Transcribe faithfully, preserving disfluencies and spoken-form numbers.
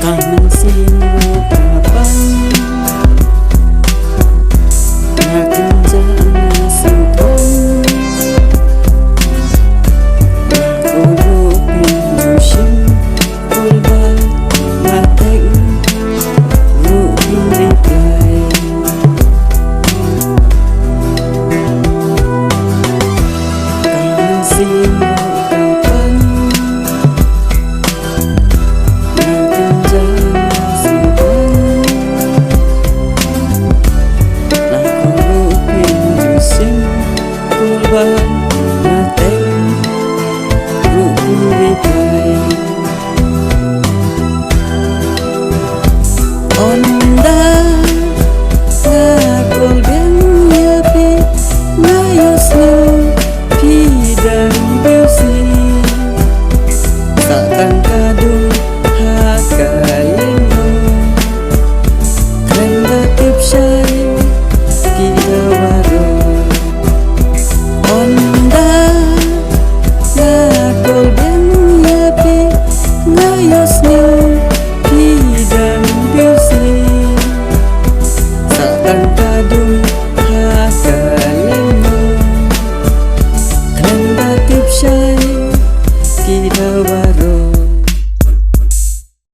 Mynsiem ruh ka pang, nga kynjah nga sngewthuh. Nga call ruh phi ym shim call back, nga text ruh phi ym reply. Ka mynsiem ruh ka pang, nga kynjah nga sngewthuh. Nga call ruh phi ym shim call back, nga text ruh phi ym reply. Ynda nga call biang ïa phi, nga ïohsngew phi dang busy. Sa tang ka dum ha ka ïing, khlem da tip shai ki da waroh. Ynda nga call biang ïa phi, nga ïohsngew